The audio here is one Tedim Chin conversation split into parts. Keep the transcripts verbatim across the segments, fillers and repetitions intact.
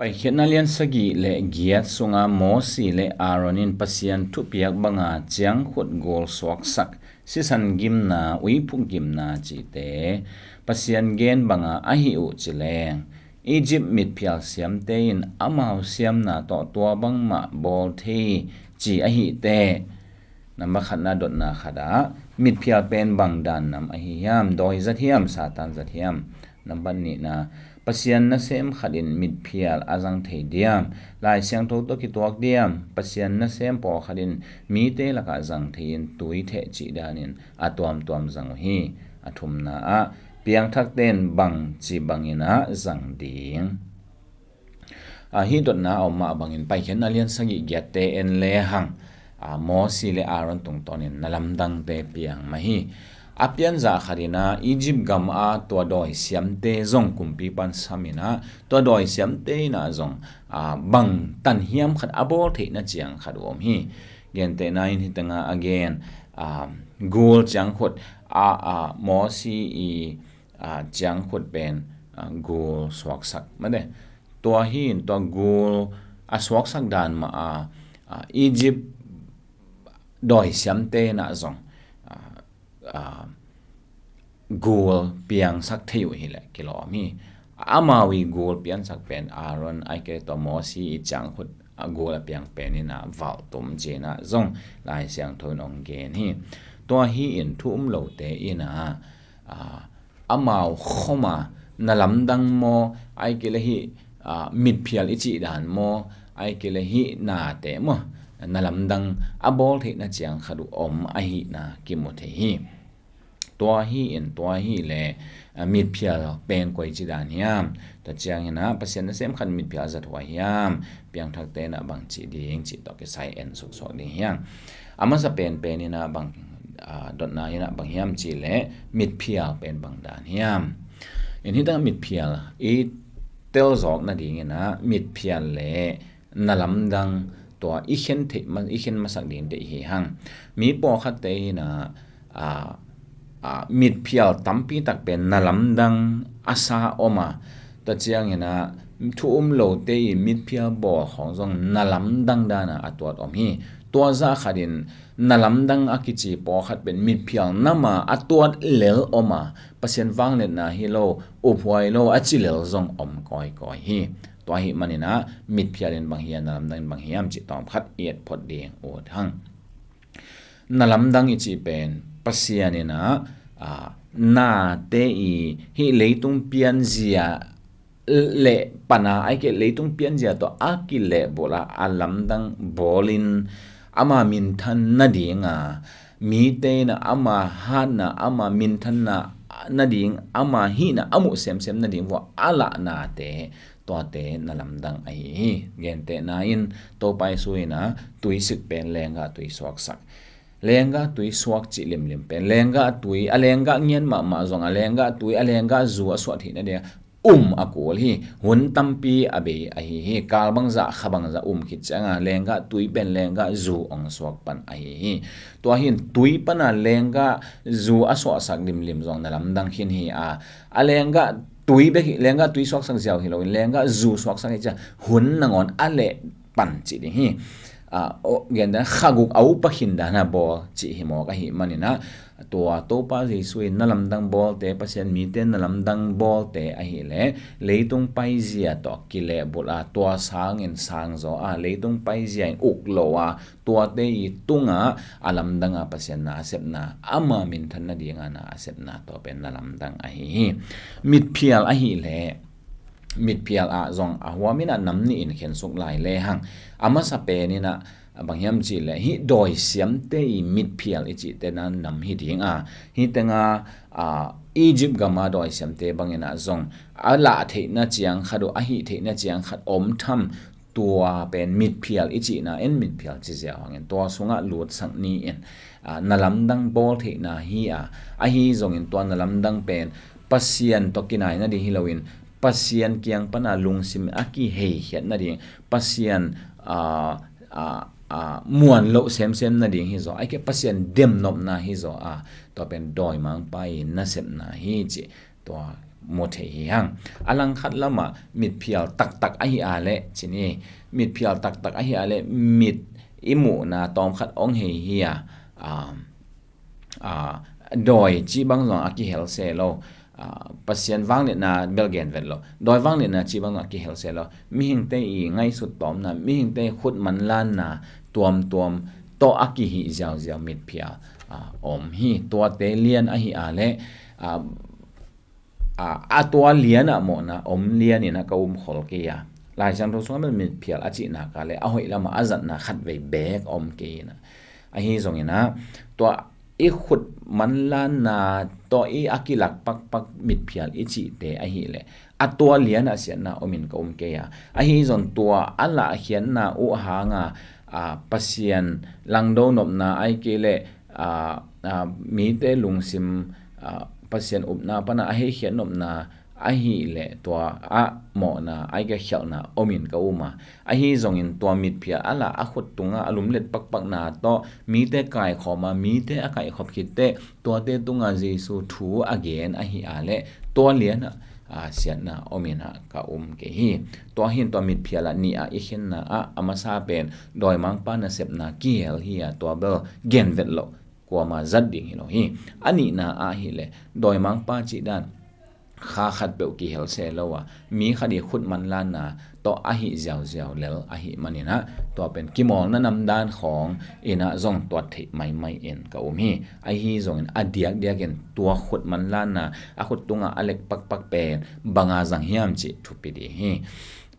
Paikhiatna lian sagih le giat sunga Mosi le Aaron in Pasian thupiak banga ciangkhut gul suaksak, sisan gimna, uiphuk gimna cihte Pasian gen banga ahi uh ci leng, Egypt mitphial siamte in amau siamna tawh tua bangmah bawl thei ci ahi teh. Nambat khatna dotna khatah mitphial pen bang dan nam ahi hiam? Dawi zat hiam, Satan zat hiam? Nambat nihna, Pasian nasem khat in mitphial a zang thei diam? Lai Siangtho tawh kituak diam? Pasian nasem pawlkhat in mite lakah zang thei in tuitheh cih danin a tuamtuam zang uh hi. A thumna ah piangthakte in bang ci bangin ah zang ding? A, hih dotna a om mah bangin Paikhiatna lian sagih giatte en lehang, a, Mosi le Aaron tungtawnin na lamdangte piang mah hi. A pianzah khatin ah Egypt gam a tua dawi siamte zong kumpipa'n samin ah, tua dawi siamte in ah zong, a, bang tan hiam khat a bawl theihna ciang khat uh om hi. Gentehna in hih tengah a gen, a, gul ciangkhut a, a, Mosi i, a, ciangkhut pen, a, gul suaksak mate. Tua hi in tua gul a suaksak dan mah a, a, Egypt dawi siamte in ah zong, a, a, gul piangsak thei uh hileh kilawm hi. Amau i gul piansak pen Aaron, ahih kei leh tua Mosi i ciangkhut a gul a piang pen in ah valhtum ci-in ah zong Lai Siangtho in hong gen hi. Tua hi in thu um lote in ah, a, amau khawma na lamdang maw, ahih kei leh hih, a, mitphial i cih dan maw, ahih kei leh hih nate maw, na lamdang a bawl theihna ciang khat uh om ahihna kimu thei hi. Tua hi in, tua hi leh, a, mitphial pen koici dan hiam? Tua ciangin ah Pasian nasem khat mitphial a zathuai hiam? Piangthakte in ah bang ci ding cih tawh kisai en suksuak ding hiam? A masa penpen in ah bang, a, dotna in ah bang hiam cih leh mitphial pen bang dan hiam? In hih tengah mitphial i telzawk nadingin ah mitphial le na lamdang tua i khen theih ma-, i khen masak ding deih hi hang. Mi pawlkhatte in ah, a, a, mitphial tampi tak pen na lamdang a sa om a, tua ciangin ah thu um lote i mitphial bawl khawng zong na lamdang dan a a tuat om hi. Tua zah khatin na lamdang a kici pawlkhat pen mitphial nam a a tuat lel om a, Pasian vangliatna hi lo, uphuai lo a ci lel zong om kawikawi hi. Tua ahih manin ah mitphial in bang hiam, na lamdang in bang hiam cih tawm khat i et phot ding ut hang. Na lamdang i cih pen Pasian in ah, a, nate i hih leitung pianzia le pana, ahih kei leh leitung pianzia tawh a kilehbulh a, a lamdang bawlin ama minthan nading a, mite in ah ama hatna, ama minthanna nading, ama hihna a muh semsem nading vua a lahnate, tuate na lamdang ahi hi. Gentehna in Topa Jesu in ah tuisik pen lenggah tui suaksak. Lenggah tui suak cih limlim pen lenggah tui, a lenggah ngiat mahmah zong a lenggah tui, a lenggah zu a suah theih nading a um a kul hi. Hun tampi a bei ahi hi. Kal bangzah, kha bangzah um khit ciang a lenggah tui pen lenggah zu hong suak pan ahi hi. Tua hi in tui pan a lenggah zu a suahsak limlim zong na lamdang khin hi a, a lenggah tui bek hi, lenggah tui suaksak ziau hi lo in lenggah zu suaksak hi ciang hun nangawn a leh pan cih ding hi. A, o, gentehna kha guk a upa khin dan a bawl cih hi mawk ahih manin ah, tua Topa Jesu in na lamdang bawlte, Pasian mite na lamdang bawlte ahih leh leitung paizia tawh kilehbulh a, tua sangin sang zaw a, leitung paizia in uk lo a, tuate i tungah a lamdang a Pasian na a sepna, ama minthan nading a na a sepna, tua pen na lamdang ahi hi. Mitphial ahih leh mitphial ah zong a huam in ah nam nih in khensuk lai lehang. A masa pen in ah bang hiam cih leh hih dawi siamte i mitphial i cihte na nam hi ding a, hih tengah, a, Egypt gam a dawi siamte bang in ah zong a lah theihna ciang khat uh, a hih theihna ciang khat om tham. Tua pen mitphial i cihna in mitphial ci ziau hangin tua sungah lutsak ni in, a, na lamdang bawl theihna hi a, ahi zongin tua na lamdang pen Pasian tawh kinai nading hi loin Pasian kiang pana lungsim a kiheikhiat nading, Pasian, a, a, a, muan loh semsem nading hi zaw, ahih kei leh Pasian demnopna hi zaw a, tua pen dawimangpa i nasepna hi ci. Tua mu thei hi hang. A langkhat lamah mitphial taktak ahi a leh cin hi. Mitphial taktak ahi a leh mit i muhna tawmkhat ong hei hi a, a, a, dawi cih bang zong a kihel se lo. A, Pasian vangliatna bel gen vet lo. Dawi vangliatna cih bang zong a kihel se lo. Mihingte i ngaihsut tawmna, mihingte i khut manlanna tuamtuam tawh a kihih ziauziau mitphial, a, om hi. Tuate lian ahi a leh, a, a, a tua lianah mawhna om lianinah ka um khol kei a. Lai Siangtho sungah bel mitphial a cihna ka le a hoih lamah a zatna khatvei beek om kei inah. Ahi zonginah tua i khut manlanna tawh i a kilak pakpak mitphial i cihte ahileh a tua lianah siatna omin ka um kei a. Ahi zong tua a lahkhiatna uh hanga, a, Pasian langdo nopna ai kei leh, a, a, mite lungsim, a, Pasian upna pana a heikhiat nopna ahileh tua ah mawhna ai ka khialhna omin ka um a. Ahi zongin tua mitphial a lah a khut tunga a lumlet pakpakna tawh mite kaikhawma, mite a kaikhop khitteh tuate tunga Jesu thu a gen ahi a leh tua lianah, a, siatna ominah ka um kei hi. Tua hin tua mitphial ah nih ah i khenna ah a masa pen dawimangpa nasepna kihel hi a, tua bel gen vet loh kuama zat ding hi lo hi. A nihna ahileh dawimangpa cihdan kha khatpeuh kihel se lo a, mi khat i khut manlanna tawh ahi ziauziau lel ahi maninah tua pen kimawlna namdan khawng inah zong tuat theih maimai in ka um hi. Ahi zongin a diakdiakin tua khut manlanna a khut tunga a lek pakpak pen banga zang hiam cih thupi ding hi.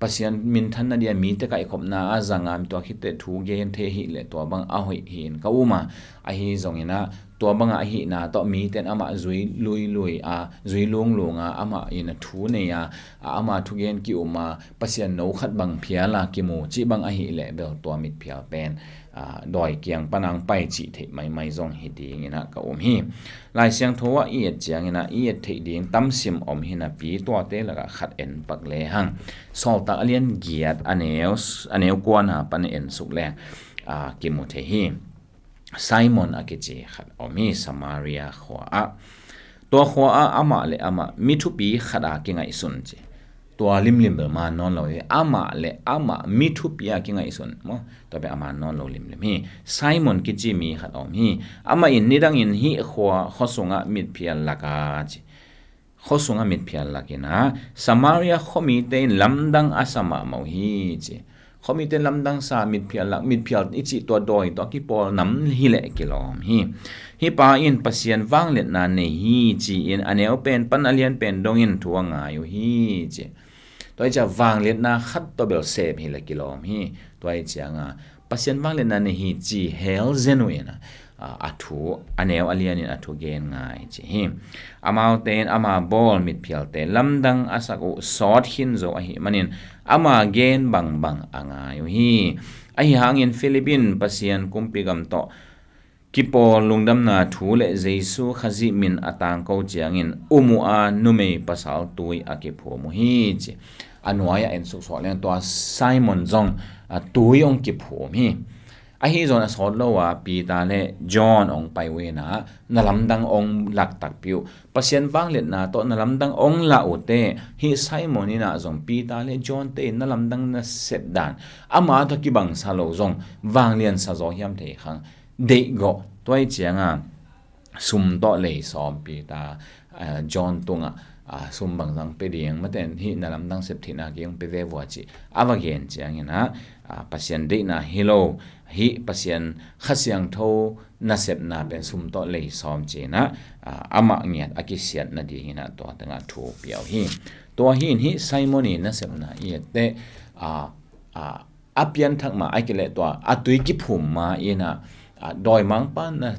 Pasian minthanna dia mite kaikhopna a zanga tua khitteh thu gen thei hileh tua bang a hoih hi in ka um a. Ahi zonginah tua banga ahihna tawh mite in amah zui luilui a, zui lunglung a, amah in a thu nei a, a, ama thugen ki-um a, Pasian no khat bang phial a kimu cih bang ahileh bel tua mitphial pen, a, dawi kiang panang pai cih theih maimai zong hi dinginah ka um hi. Lai Siangtho ah i et cianginah i et theih ding tamsim om hi napi tuate lakah khat en pak lehang. Sawltak a lian giat a neu, a neu kuana pan en suk leng, a, kimu thei hi. Simon a kici khat om hi Samaria khua ah. Tua khua ah amah le amah mi thupi khat a kingaihsun ci. Tua limlim bel man nawn lo hi. Amah le amah mi thupi a kingaihsun maw? Tua bel a man nawn lo limlim hi. Simon kici mi khat om hi. Amah in nidangin hih khua khua sungah mitphial laka ci. Khua sungah mitphial lakinah Samaria khuamite in lamdang a sa mahmah uh hi ci. Khuamite lamdang sa mitphial lak, mitphial i cih tua dawi tawh a kipawl nam hileh kilawm hi. Hih pa in Pasian vangliatna nei hi ci-in a neu pen pan a lian pen dongin thu a ngai uh hi ci. Tua hi ciah vangliatna khat tawh bel sep hileh kilawm hi. Tua hi cianga Pasian vangliatna nei hi ci hel zen uh inah, a, a thu, a neu a lianin a thu gen ngai ci hi. Amaute in ama bawl mitphialte lamdang a sak uh sawt khin zo ahi manin ama gen bangbang a ngai uh hi. Ahi hangin Philip in Pasian kumpi gam tawh kipawl lungdamna thu le Jesu Khazih min a tangko ciangin um uh a numei pasal tui a kiphum uh hi ci. A nuai-ah en suksuak leng tua Simon zong, a, tui ong kiphum hi. Ahi zong a sawt lo a Peter le John ong pai uh inah na lamdang ong lak takpi uh. Pasian vangliatna tawh na lamdang ong lah uh teh hih Simon inah zong Peter le John te in na lamdang na sep dan ama tawh kibangsa lo zong vanglian sa zaw hiam thei khang. Deihgawh tua hi cianga sum tawh lei sawm Peter, a, John tungah, a, sum bangzang pe ding maten hih na lamdang sep theihna kei ong pe ve vua ci a va gen cianginah, a, Pasian deihna hi lo hih Pasian Kha Siangtho nasepna pen sum tawh lei sawm cinah, a, amah ngiat a kisiat nadinginah tua tengah thu piau hi. Tua hi in hih Simon i nasepna i etteh, a, a, a pianthak ma a kileh tua a tui kiphum ma inah, a, dawimangpa na,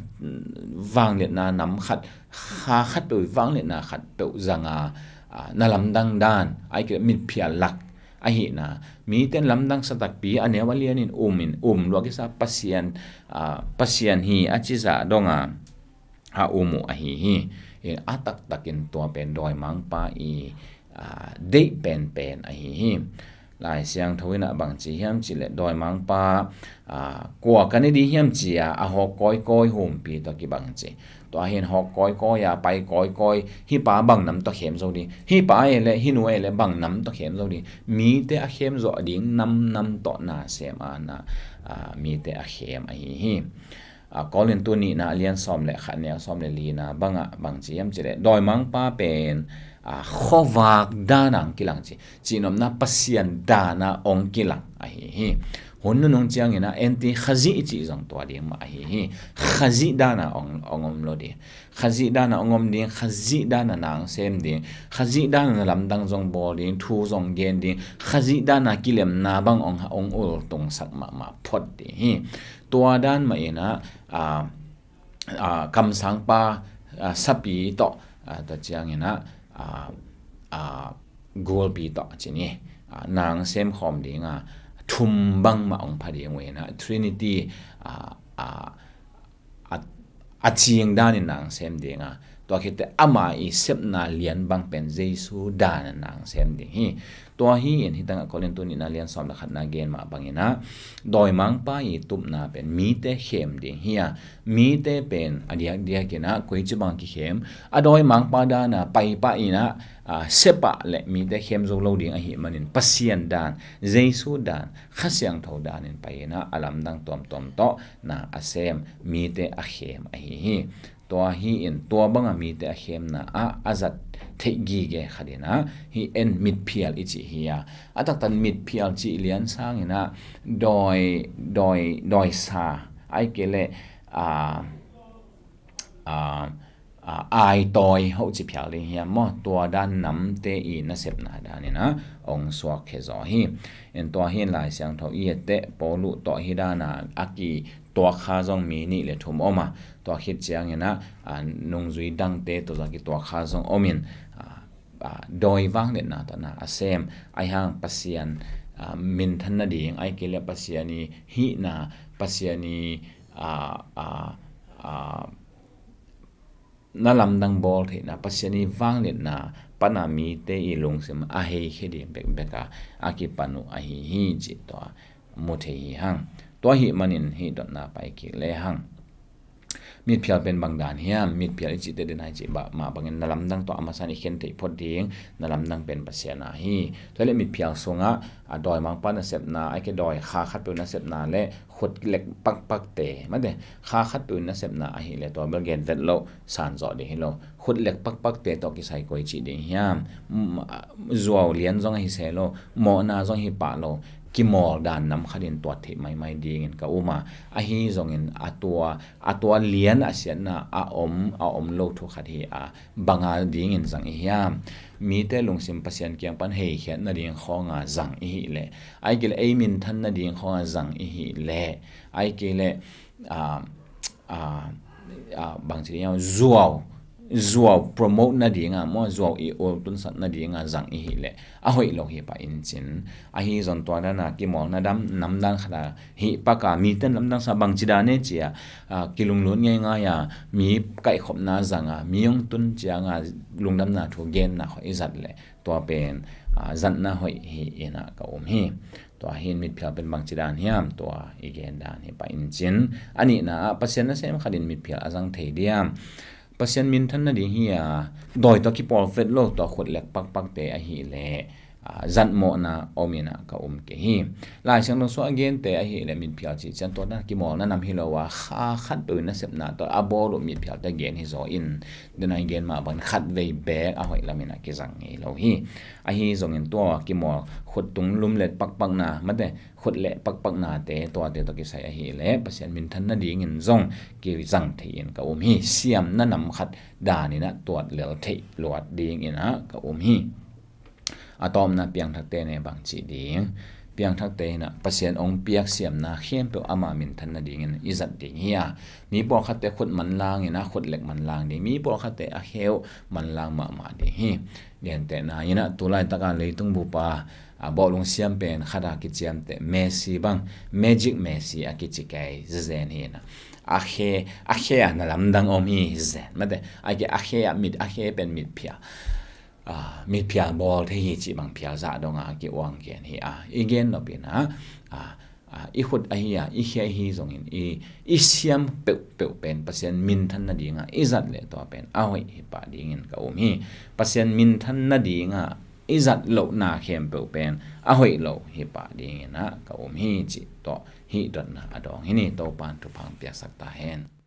vangliatna nam khat kha khatpeuh vangliatna khatpeuh zanga, a, na lamdang dan a kileh mitphial lak ahihna miten lamdang sa takpi a neu a lianin umin um luak kisa Pasian, a, Pasian hi a cizah donga a um uh ahi hi. A taktakin tua pen dawimangpa i, a, deih penpen ahi hi. Lai Siangtho in ah bang ci hiam cih leh dawimangpa, aa, kua ka ne ding hiam ci-a a hawk kawikawi humpi tawh kibang ci. Tua hi-in hawk kawikawi a pai kawikawi, hih pa bang nam tawh khem zo ding, hih pa e leh hih nu e leh bang nam tawh khem zo ding, mite a khem zawh ding namnam tawh na sem a na, aa, mite a khem ahi hi. Aa, Korintu nihna a lian sawm le khat, neu sawm le lina bangah bang ci hiam cih leh dawimangpa pen, aa, khuavak dan a hong kilang ci, cihnopna Pasian dan a hong kilang ahi hi. Hun nunung ciangin ah enti Khazih i cih zong tua ding mah ahi hi. Khazih dan a hong, hong om lo ding. Khazih dan a hong om ding, Khazih dan a na hong sem ding, Khazih dan a na lamdang zong bawl ding, thu zong gen ding, Khazih dan a kilemna bang hong, hong ultungsak mahmah phot ding hi. Tua dan mah in ah, aa, aa, kamsangpa, aa, sapi tawh, aa, tua ciangin ah, aa, aa, gulpi tawh ci ni, aa, na hong sem khawm ding a, thum bang mah hong pha ding uh in ah, Trinity, aa, aa, a, a cing dan in na hong sem ding a, tua khit teh ama i sepna lian bang pen Jesu dan in na hong sem ding hi. Tua hi-in hih tangah Korintu nihna lian sawm le khatna gen mah bangin ah, dawimangpa i tupna pen mite khem ding hi a, mite pen a diakdiak in ah koici bang kikhem, a dawimangpa dan a pai pah in ah, aa, se pah leh mite khem zo lo ding ahih manin Pasian dan, Jesu dan, Kha Siangtho dan in pai in ah a lamdang tuamtuam tawh na a sem, mite a khem ahi hi. Tua hi-in tua bang a mite a khemna ah a zat theih gige khat in ah hih en mitphial i cih hi a, a taktak mitphial cih lian sangin ah dawi, dawi, dawisa, ahih kei leh, aa, aa, aa, aitawi hoh ci phial ding hiam maw, tua dan namte i nasepna dan in ah hong suak khia zaw hi. En, tua hi-in Lai Siangtho i et teh Paulu tawh hih dan a a kituak kha zong mi nih le thum om a, tua khit ciangin ah, aa, nungzui dangte tawh zong a kituak kha zong om in, aa, aa, dawi vangliatna tawh na a sem, ahi hang Pasian, aa, minthan nading, ahih kei leh Pasian i hihna, Pasian i, aa, aa, aa, na lamdang bawl theihna, Pasian i vangliatna pan a mite i lungsim a heikhia ding bekbek a, a kipan uh ahi hi cih tua mu thei hi hang. Tua ahih manin hih dotna pai kik le hang. Mitphial pen bang dan hiam? Mitphial i cih teh den a i cih mah bangin na lamdang tawh a masa in i khen theih phot ding, na lamdang pen Pasian a hi. Tua hi leh mitphial sungah, aa, dawimangpa nasepna, ahih kei leh dawi kha khatpeuh nasepna le khut lek pakpakte, mate, kha khatpeuh nasepna ahih leh tua bel gen vet loh, san zawh ding hi lo. Khut lek pakpakte tawh kisai koi cih ding hiam? M-, aa, zuau lian zong ahi se lo, mawhna zong hi pah lo, kimawl dan nam khat in tuat theih maimai dingin ka um a, ahi zongin a tua, a tua lian a siatna a om, a om lo thu khat hi a, bang a dingin zang i hiam? Mite lungsim Pasian kiang pan heikhiat nading khawng a zang i hih leh, ahih kei leh ei minthan nading khawng a zang i hih leh, ahih kei leh, aa, aa, aa, bang ci ding hiam, zuau, zuau promote nading a maw, zuau i ultunsak nading a zang i hih leh a hoih lo hi pah in cin. Ahi zong tua dan a kimawlna dam, nam dan khat a hih pak a, mite in lamdang sa, bang ci dan e ci a, aa, kilunglut ngeingai a, mi kaihkhopna zang a, mi hong tun ciang a lungdamna thu genna khawng i zat leh tua pen, aa, zatna hoih hi in ah ka um hi. Tua hi-in mitphial pen bang ci dan hiam? Tua i gen dan hi pah in cin. A nihna ah, Pasian nasem khat in mitphial a zang thei diam? Pasian minthan nading hi a, dawi tawh kipawl vet lo, tua khut lek pakpakte ahih leh, aa, zatmawhna om in ah ka um kei hi. Lai Siangtho sung a gente ahih leh mitphial cih ciang tua dan kimawlna nam hi lo a, kha khatpeuh in nasepna tawh a bawl uh mitphialte gen hi zaw in, den a i gen mah bangin khatvei beek a hoih lam in ah kizang ngei lo hi. Ahi zongin tua kimawl, khut tung lumlet pakpakna, mate, khut lek pakpaknate, tuate tawh kisai ahih leh Pasian minthan nadingin zong kizang thei in ka um hi. Siamna nam khat dan in ah tuat lel theih luat ding in ah ka um hi. A tawpna, piangthakte ne bang cih ding? Piangthakte in ah Pasian hong piak siamna khempeuh ama minthan nadingin i zat ding hi a, mi pawlkhatte khut manlang in ah khut lek manlang ding, mi pawlkhatte a khe uh manlang mahmah ding hi. Gentehna in ah, tu laitak a leitung bup a, aa, bawlung siam pen khat a kiciamteh Messi bang, Magic Messi a kici kei zezen hi in ah, a khe, a khe a na lamdang om hi zen, mate, a khe, a khe a mit, a khe pen mitphial. a, mi phial bawl thei hi cih bang phial zah donga ki-uang gen hi a, i gen nop in a, a, a, i khut ahi a, i khia ahi zongin i, i siam peuhpeuh pen Pasian minthan nadinga i zat leh tua pen a hoih hi pah dingin ka um hi. Pasian minthan nadinga i zat lohna khempeuh pen a hoih lo hi pah dingin a ka um hi cih tawh hih dotna a dawng hi ni. Topan thupha piaksak ta hen.